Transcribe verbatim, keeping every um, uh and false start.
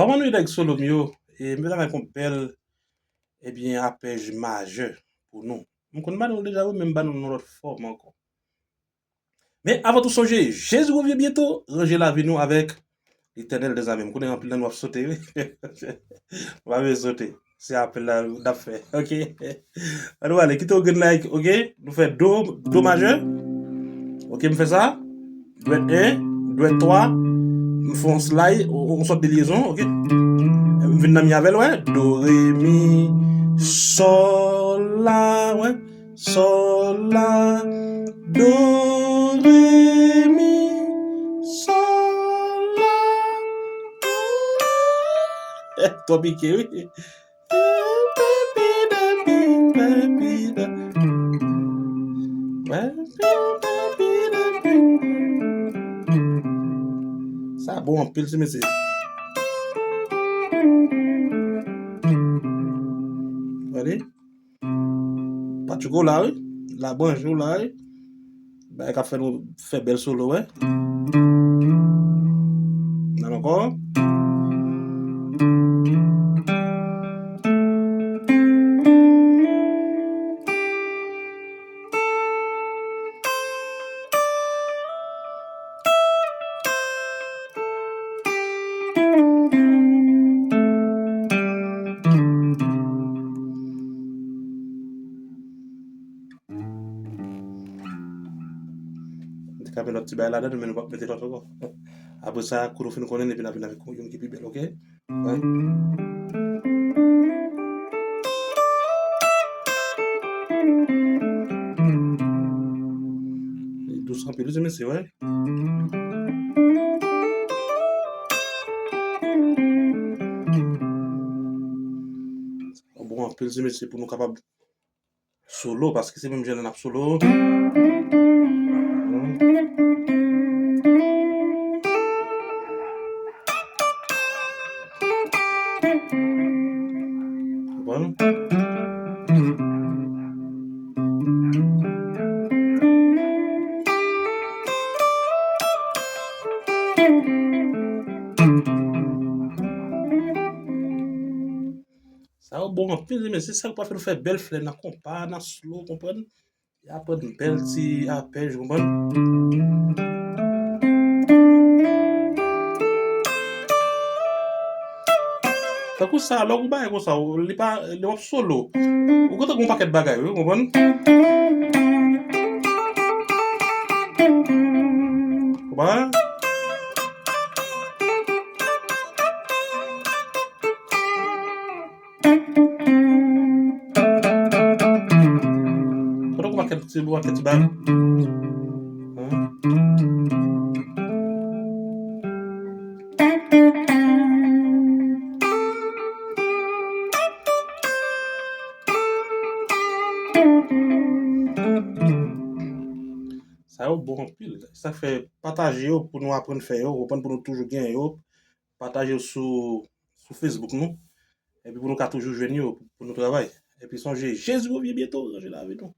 Kòman nou ye nèg solo m yo? E m vin avèk yon bèl, ebyen, apèj majè pou nou. M konn ba nou l deja wi, men m ba nou l yon lòt fòm ankò. Men avan tou, sonje, Jezi revyen byento, ranje lavi nou avèk Letènèl dèzame. M konnen anpil nan nou ap sote wi. Nou pa bezwen sote. Se apèl la n ap fè. Oke. Ann nou ale, kite yon grenn like, oke? Nou fè do, do majè. Oke, m fè sa. Dwèt en, dwèt twa. M fè yon slide, yon, yon sòt de lyezon, oke? M vin nan mi avè l, wè. Do, re, mi, sòl, la, wè. Sòl, la, do, re, mi, sòl, la, do, re. Twò pike, wi. Sa bon anpil, ti mesye. Gade. Patchouko la, wi. Labanje w la, wi. Bagay k ap fè nou fè bèl solo, wè. N al ankò. M te ka met lòt ti bagay ladan, men nou p ap mete lòt ankò. Apre sa, kou nou fin konnen, epi n ap vin avèk youn ki pi bèl, oke? Wè. Li dous anpil, wi, ti mesye, wè. Bon, anpil, ti mesye, pou nou kapab solo, paske se menm jan n ap solo. Konprann? Sa yo bon anpil, men se sa k pral fè nou fè bèl flè nan konpa, nan slow, konprann? Y aprann bèl ti apèj, konprann? Tankou sa, lè w bagay konsa, w, li pa, lè w ap solo, ou gentan gen yon pakèt bagay, wi, konprann? Konprann? Kote w ka kèt ti bwa, kèt ti bwa. Sa yo bon anpil. Sa fè pataje yo pou nou aprann fè yo, konprann, pou nou toujou gen yo. Pataje yo sou, sou Facebook nou. Epi pou nou ka toujou jwenn yo, pou nou travay. Epi sonje, Jezi revyen byento, ranje lavi nou.